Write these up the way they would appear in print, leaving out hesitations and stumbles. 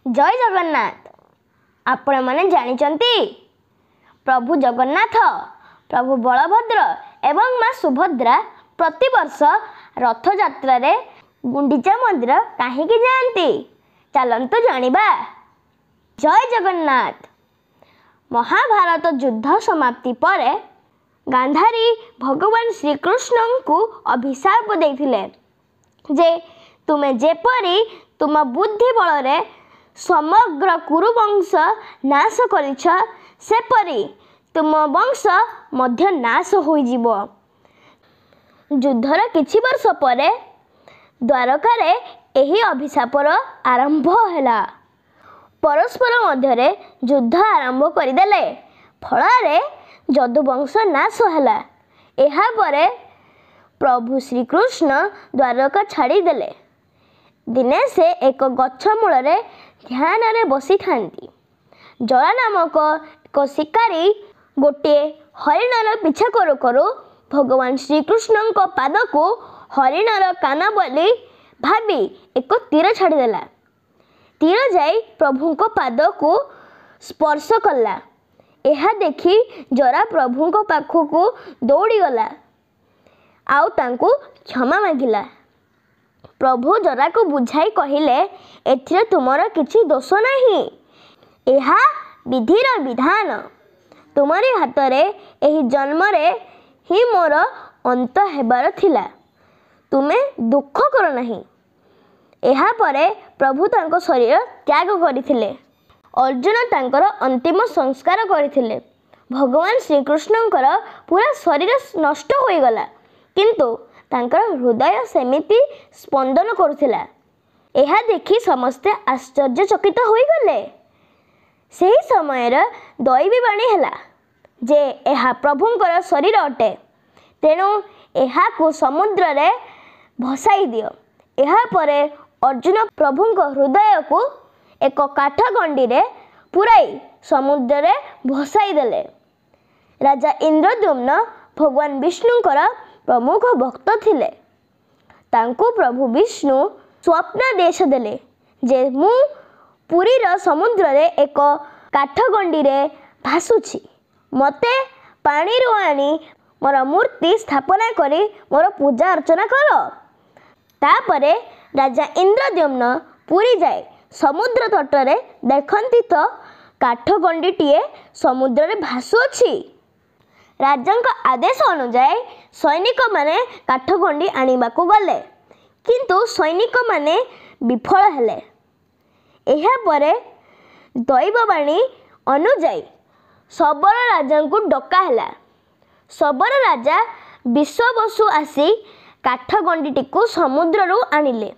ଜୟ ଜଗନ୍ନାଥ। ଆପଣମାନେ ଜାଣିଛନ୍ତି, ପ୍ରଭୁ ଜଗନ୍ନାଥ, ପ୍ରଭୁ ବଳଭଦ୍ର ଏବଂ ମା ସୁଭଦ୍ରା ପ୍ରତିବର୍ଷ ରଥଯାତ୍ରାରେ ଗୁଣ୍ଡିଚା ମନ୍ଦିର କାହିଁକି ଯାଆନ୍ତି? ଚାଲନ୍ତୁ ଜାଣିବା। ଜୟ ଜଗନ୍ନାଥ। ମହାଭାରତ ଯୁଦ୍ଧ ସମାପ୍ତି ପରେ ଗାନ୍ଧାରୀ ଭଗବାନ ଶ୍ରୀକୃଷ୍ଣଙ୍କୁ ଅଭିଶାପ ଦେଇଥିଲେ ଯେ ତୁମେ ଯେପରି ତୁମ ବୁଦ୍ଧି ବଳରେ ସମଗ୍ର କୁରୁବଂଶ ନାଶ କରିଛ, ସେପରି ତୁମ ବଂଶ ମଧ୍ୟ ନାଶ ହୋଇଯିବ। ଯୁଦ୍ଧର କିଛି ବର୍ଷ ପରେ ଦ୍ୱାରକାରେ ଏହି ଅଭିଶାପର ଆରମ୍ଭ ହେଲା। ପରସ୍ପର ମଧ୍ୟରେ ଯୁଦ୍ଧ ଆରମ୍ଭ କରିଦେଲେ, ଫଳରେ ଯଦୁବଂଶ ନାଶ ହେଲା। ଏହାପରେ ପ୍ରଭୁ ଶ୍ରୀକୃଷ୍ଣ ଦ୍ୱାରକା ଛାଡ଼ିଦେଲେ। ଦିନେ ସେ ଏକ ଗଛ ମୂଳରେ ଧ୍ୟାନରେ ବସିଥାନ୍ତି। ଜରା ନାମକ ଏକ ଶିକାରୀ ଗୋଟିଏ ହରିଣର ପିଛା କରୁ କରୁ ଭଗବାନ ଶ୍ରୀକୃଷ୍ଣଙ୍କ ପାଦକୁ ହରିଣର କାନ ବୋଲି ଭାବି ଏକ ତୀର ଛାଡ଼ିଦେଲା। ତୀର ଯାଇ ପ୍ରଭୁଙ୍କ ପାଦକୁ ସ୍ପର୍ଶ କଲା। ଏହା ଦେଖି ଜରା ପ୍ରଭୁଙ୍କ ପାଖକୁ ଦୌଡ଼ିଗଲା ଆଉ ତାଙ୍କୁ କ୍ଷମା ମାଗିଲା। ପ୍ରଭୁ ଜରାକୁ ବୁଝାଇ କହିଲେ, ଏଥିରେ ତୁମର କିଛି ଦୋଷ ନାହିଁ, ଏହା ବିଧିର ବିଧାନ। ତୁମରି ହାତରେ ଏହି ଜନ୍ମରେ ହିଁ ମୋର ଅନ୍ତ ହେବାର ଥିଲା, ତୁମେ ଦୁଃଖ କର ନାହିଁ। ଏହାପରେ ପ୍ରଭୁ ତାଙ୍କ ଶରୀର ତ୍ୟାଗ କରିଥିଲେ। ଅର୍ଜୁନ ତାଙ୍କର ଅନ୍ତିମ ସଂସ୍କାର କରିଥିଲେ। ଭଗବାନ ଶ୍ରୀକୃଷ୍ଣଙ୍କର ପୁରା ଶରୀର ନଷ୍ଟ ହୋଇଗଲା, କିନ୍ତୁ ତାଙ୍କର ହୃଦୟ ସେମିତି ସ୍ପନ୍ଦନ କରୁଥିଲା। ଏହା ଦେଖି ସମସ୍ତେ ଆଶ୍ଚର୍ଯ୍ୟଚକିତ ହୋଇଗଲେ। ସେହି ସମୟରେ ଦୈବୀବାଣୀ ହେଲା ଯେ ଏହା ପ୍ରଭୁଙ୍କର ଶରୀର ଅଟେ, ତେଣୁ ଏହାକୁ ସମୁଦ୍ରରେ ଭସାଇ ଦିଅ। ଏହାପରେ ଅର୍ଜୁନ ପ୍ରଭୁଙ୍କ ହୃଦୟକୁ ଏକ କାଠ ଗଣ୍ଡିରେ ପୂରାଇ ସମୁଦ୍ରରେ ଭସାଇ ଦେଲେ। ରାଜା ଇନ୍ଦ୍ରଦ୍ୟୁମ୍ନ ଭଗବାନ ବିଷ୍ଣୁଙ୍କର ପ୍ରମୁଖ ଭକ୍ତ ଥିଲେ। ତାଙ୍କୁ ପ୍ରଭୁ ବିଷ୍ଣୁ ସ୍ୱପ୍ନାଦେଶ ଦେଲେ ଯେ ମୁଁ ପୁରୀର ସମୁଦ୍ରରେ ଏକ କାଠଗଣ୍ଡିରେ ଭାସୁଛି, ମୋତେ ପାଣିରୁ ଆଣି ମୋର ମୂର୍ତ୍ତି ସ୍ଥାପନା କରି ମୋର ପୂଜା ଅର୍ଚ୍ଚନା କର। ତାପରେ ରାଜା ଇନ୍ଦ୍ରଦ୍ୟୁମ୍ନ ପୁରୀ ଯାଇ ସମୁଦ୍ର ତଟରେ ଦେଖନ୍ତି ତ କାଠଗଣ୍ଡିଟିଏ ସମୁଦ୍ରରେ ଭାସୁଅଛି। ରାଜାଙ୍କ ଆଦେଶ ଅନୁଯାୟୀ ସୈନିକମାନେ କାଠଗଣ୍ଡି ଆଣିବାକୁ ଗଲେ, କିନ୍ତୁ ସୈନିକମାନେ ବିଫଳ ହେଲେ। ଏହାପରେ ଦୈବବାଣୀ ଅନୁଯାୟୀ ଶବର ରାଜାଙ୍କୁ ଡକା ହେଲା। ଶବର ରାଜା ବିଶ୍ୱବସୁ ଆସି କାଠଗଣ୍ଡିଟିକୁ ସମୁଦ୍ରରୁ ଆଣିଲେ।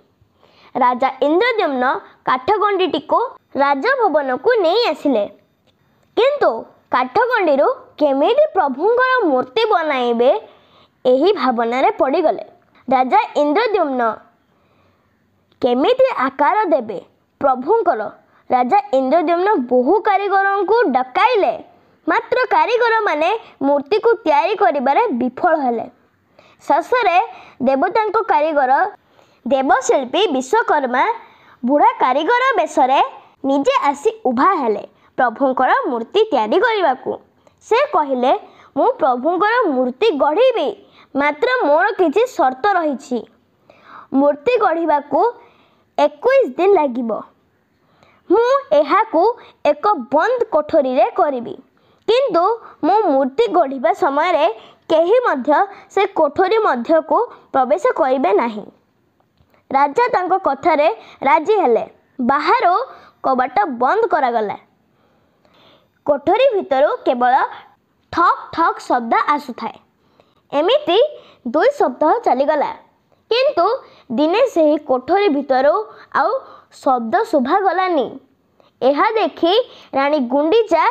ରାଜା ଇନ୍ଦ୍ରଦ୍ୟୁମ୍ନ କାଠଗଣ୍ଡିଟିକୁ ରାଜଭବନକୁ ନେଇ ଆସିଲେ, କିନ୍ତୁ କାଠଗଣ୍ଡିରୁ କେମିତି ପ୍ରଭୁଙ୍କର ମୂର୍ତ୍ତି ବନାଇବେ ଏହି ଭାବନାରେ ପଡ଼ିଗଲେ। ରାଜା ଇନ୍ଦ୍ରଦ୍ୟୁମ୍ନ କେମିତି ଆକାର ଦେବେ ପ୍ରଭୁଙ୍କର? ରାଜା ଇନ୍ଦ୍ରଦ୍ୟୁମ୍ନ ବହୁ କାରିଗରଙ୍କୁ ଡକାଇଲେ, ମାତ୍ର କାରିଗରମାନେ ମୂର୍ତ୍ତିକୁ ତିଆରି କରିବାରେ ବିଫଳ ହେଲେ। ଶେଷରେ ଦେବତାଙ୍କ କାରିଗର ଦେବଶିଳ୍ପୀ ବିଶ୍ୱକର୍ମା ବୁଢ଼ା କାରିଗର ବେଶରେ ନିଜେ ଆସି ଉଭା ହେଲେ ପ୍ରଭୁଙ୍କର ମୂର୍ତ୍ତି ତିଆରି କରିବାକୁ। ସେ କହିଲେ, ମୁଁ ପ୍ରଭୁଙ୍କର ମୂର୍ତ୍ତି ଗଢ଼ିବି, ମାତ୍ର ମୋର କିଛି ସର୍ତ୍ତ ରହିଛି। ମୂର୍ତ୍ତି ଗଢ଼ିବାକୁ 21 ଦିନ ଲାଗିବ। ମୁଁ ଏହାକୁ ଏକ ବନ୍ଦ କୋଠରୀରେ କରିବି, କିନ୍ତୁ ମୁଁ ମୂର୍ତ୍ତି ଗଢ଼ିବା ସମୟରେ କେହି ମଧ୍ୟ ସେ କୋଠରୀ ମଧ୍ୟକୁ ପ୍ରବେଶ କରିବେ ନାହିଁ। ରାଜା ତାଙ୍କ କଥାରେ ରାଜି ହେଲେ। ବାହାରୁ କବାଟ ବନ୍ଦ କରାଗଲା। କୋଠରୀ ଭିତରୁ କେବଳ ଠକ୍ ଠକ୍ ଶବ୍ଦ ଆସୁଥାଏ। ଏମିତି 2 ସପ୍ତାହ ଚାଲିଗଲା, କିନ୍ତୁ ଦିନେ ସେହି କୋଠରୀ ଭିତରୁ ଆଉ ଶବ୍ଦ ଶୁଭାଗଲାନି। ଏହା ଦେଖି ରାଣୀ ଗୁଣ୍ଡିଚା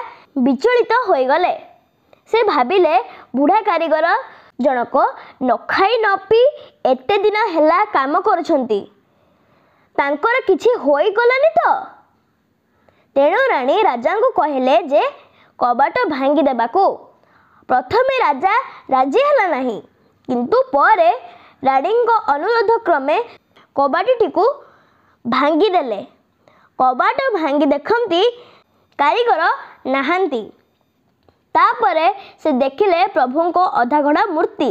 ବିଚଳିତ ହୋଇଗଲେ। ସେ ଭାବିଲେ, ବୁଢ଼ା କାରିଗର ଜଣକ ନ ଖାଇ ନ ପିଇ ଏତେ ଦିନ ହେଲା କାମ କରୁଛନ୍ତି, ତାଙ୍କର କିଛି ହୋଇଗଲାନି ତ? ତେଣୁ ରାଣୀ ରାଜାଙ୍କୁ କହିଲେ ଯେ କବାଟ ଭାଙ୍ଗିଦେବାକୁ। ପ୍ରଥମେ ରାଜା ରାଜି ହେଲା ନାହିଁ, କିନ୍ତୁ ପରେ ରାଣୀଙ୍କ ଅନୁରୋଧ କ୍ରମେ କବାଟଟିକୁ ଭାଙ୍ଗିଦେଲେ। କବାଟ ଭାଙ୍ଗି ଦେଖନ୍ତି କାରିଗର ନାହାନ୍ତି। ତାପରେ ସେ ଦେଖିଲେ ପ୍ରଭୁଙ୍କ ଅଧାଗଢ଼ା ମୂର୍ତ୍ତି।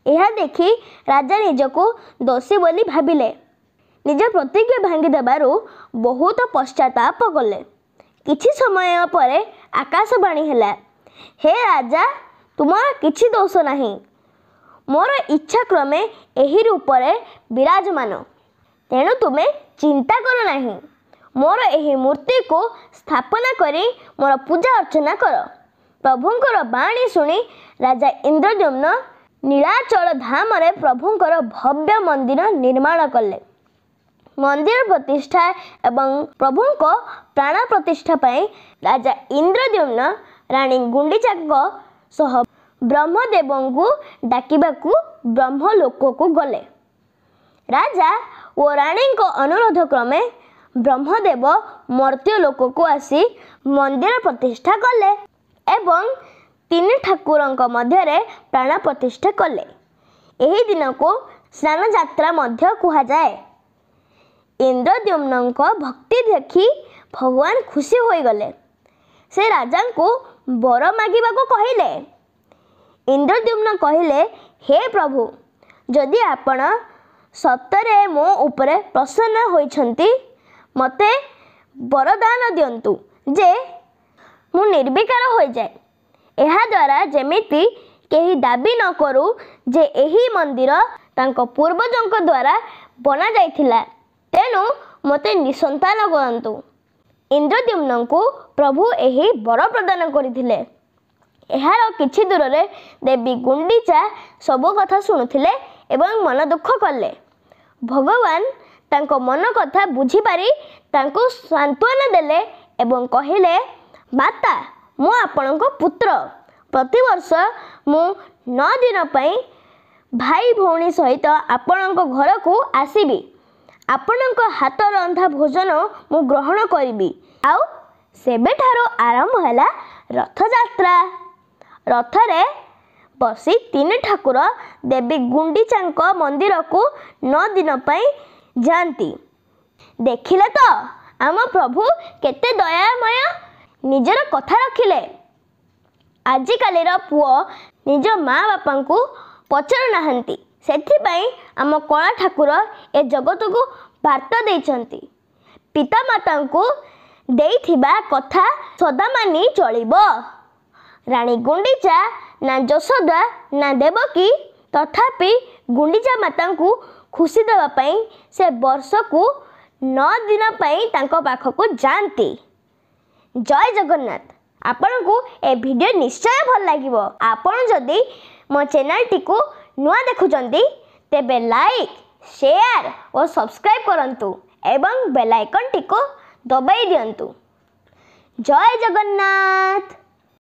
ଏହା ଦେଖି ରାଜା ନିଜକୁ ଦୋଷୀ ବୋଲି ଭାବିଲେ। ନିଜ ପ୍ରତିଜ୍ଞା ଭାଙ୍ଗିଦେବାରୁ ବହୁତ ପଶ୍ଚାତାପ କଲେ। କିଛି ସମୟ ପରେ ଆକାଶବାଣୀ ହେଲା, ହେ ରାଜା, ତୁମର କିଛି ଦୋଷ ନାହିଁ। ମୋର ଇଚ୍ଛା କ୍ରମେ ଏହି ରୂପରେ ବିରାଜମାନ, ତେଣୁ ତୁମେ ଚିନ୍ତା କର ନାହିଁ। ମୋର ଏହି ମୂର୍ତ୍ତିକୁ ସ୍ଥାପନା କରି ମୋର ପୂଜା ଅର୍ଚ୍ଚନା କର। ପ୍ରଭୁଙ୍କର ବାଣୀ ଶୁଣି ରାଜା ଇନ୍ଦ୍ରଦ୍ୟୁମ୍ନ ନୀଳାଚଳ ଧାମରେ ପ୍ରଭୁଙ୍କର ଭବ୍ୟ ମନ୍ଦିର ନିର୍ମାଣ କଲେ। ମନ୍ଦିର ପ୍ରତିଷ୍ଠା ଏବଂ ପ୍ରଭୁଙ୍କ ପ୍ରାଣ ପ୍ରତିଷ୍ଠା ପାଇଁ ରାଜା ଇନ୍ଦ୍ରଦ୍ୟୁମ୍ନ ରାଣୀ ଗୁଣ୍ଡିଚାଙ୍କ ସହ ବ୍ରହ୍ମଦେବଙ୍କୁ ଡାକିବାକୁ ବ୍ରହ୍ମଲୋକକୁ ଗଲେ। ରାଜା ଓ ରାଣୀଙ୍କ ଅନୁରୋଧ କ୍ରମେ ବ୍ରହ୍ମଦେବ ମର୍ତ୍ତ୍ୟଲୋକକୁ ଆସି ମନ୍ଦିର ପ୍ରତିଷ୍ଠା କଲେ ଏବଂ ତିନି ଠାକୁରଙ୍କ ମଧ୍ୟରେ ପ୍ରାଣ ପ୍ରତିଷ୍ଠା କଲେ। ଏହି ଦିନକୁ ସ୍ନାନଯାତ୍ରା ମଧ୍ୟ କୁହାଯାଏ। ଇନ୍ଦ୍ରଦ୍ୟୁମ୍ନଙ୍କ ଭକ୍ତି ଦେଖି ଭଗବାନ ଖୁସି ହୋଇଗଲେ। ସେ ରାଜାଙ୍କୁ ବର ମାଗିବାକୁ କହିଲେ। ଇନ୍ଦ୍ରଦ୍ୟୁମ୍ନ କହିଲେ, ହେ ପ୍ରଭୁ, ଯଦି ଆପଣ ସତରେ ମୋ ଉପରେ ପ୍ରସନ୍ନ ହୋଇଛନ୍ତି, ମୋତେ ବରଦାନ ଦିଅନ୍ତୁ ଯେ ମୁଁ ନିର୍ବିକାର ହୋଇଯାଏ। ଏହାଦ୍ୱାରା ଯେମିତି କେହି ଦାବି ନ କରୁ ଯେ ଏହି ମନ୍ଦିର ତାଙ୍କ ପୂର୍ବଜଙ୍କ ଦ୍ୱାରା ବନାଯାଇଥିଲା, ତେଣୁ ମୋତେ ନିଃସନ୍ତାନ କରନ୍ତୁ। ଇନ୍ଦ୍ରଦ୍ୟୁମ୍ନଙ୍କୁ ପ୍ରଭୁ ଏହି ବର ପ୍ରଦାନ କରିଥିଲେ। ଏହାର କିଛି ଦୂରରେ ଦେବୀ ଗୁଣ୍ଡିଚା ସବୁ କଥା ଶୁଣୁଥିଲେ ଏବଂ ମନ ଦୁଃଖ କଲେ। ଭଗବାନ ତାଙ୍କ ମନ କଥା ବୁଝିପାରି ତାଙ୍କୁ ସାନ୍ତ୍ୱନା ଦେଲେ ଏବଂ କହିଲେ, ମାତା, ମୁଁ ଆପଣଙ୍କ ପୁତ୍ର। ପ୍ରତିବର୍ଷ ମୁଁ 9 ଦିନ ପାଇଁ ଭାଇ ଭଉଣୀ ସହିତ ଆପଣଙ୍କ ଘରକୁ ଆସିବି। ଆପଣଙ୍କ ହାତ ରନ୍ଧା ଭୋଜନ ମୁଁ ଗ୍ରହଣ କରିବି। ଆଉ ସେବେଠାରୁ ଆରମ୍ଭ ହେଲା ରଥଯାତ୍ରା। ରଥରେ ବସି ତିନି ଠାକୁର ଦେବୀ ଗୁଣ୍ଡିଚାଙ୍କ ମନ୍ଦିରକୁ 9 ଦିନ ପାଇଁ ଯାଆନ୍ତି। ଦେଖିଲେ ତ ଆମ ପ୍ରଭୁ କେତେ ଦୟାମୟ, ନିଜର କଥା ରଖିଲେ। ଆଜିକାଲିର ପୁଅ ନିଜ ମା ବାପାଙ୍କୁ ପଚାରୁନାହାନ୍ତି। ସେଥିପାଇଁ ଆମ କଳା ଠାକୁର ଏ ଜଗତକୁ ବାର୍ତ୍ତା ଦେଇଛନ୍ତି, ପିତାମାତାଙ୍କୁ ଦେଇଥିବା କଥା ସଦା ମାନି ଚଳିବ। ରାଣୀ ଗୁଣ୍ଡିଚା ନା ଯଶୋଦା ନା ଦେବକୀ, ତଥାପି ଗୁଣ୍ଡିଚା ମାତାଙ୍କୁ ଖୁସି ଦେବା ପାଇଁ ସେ ବର୍ଷକୁ 9 ଦିନ ପାଇଁ ତାଙ୍କ ପାଖକୁ ଯାଆନ୍ତି। ଜୟ ଜଗନ୍ନାଥ। ଆପଣଙ୍କୁ ଏ ଭିଡ଼ିଓ ନିଶ୍ଚୟ ଭଲ ଲାଗିବ। ଆପଣ ଯଦି ମୋ ଚ୍ୟାନେଲଟିକୁ ନୂଆ ଦେଖୁଛନ୍ତି, ତେବେ ଲାଇକ୍, ସେୟାର ଓ ସବସ୍କ୍ରାଇବ୍ କରନ୍ତୁ ଏବଂ ବେଲ୍ ଆଇକନ୍ଟିକୁ ଦବାଇ ଦିଅନ୍ତୁ। ଜୟ ଜଗନ୍ନାଥ।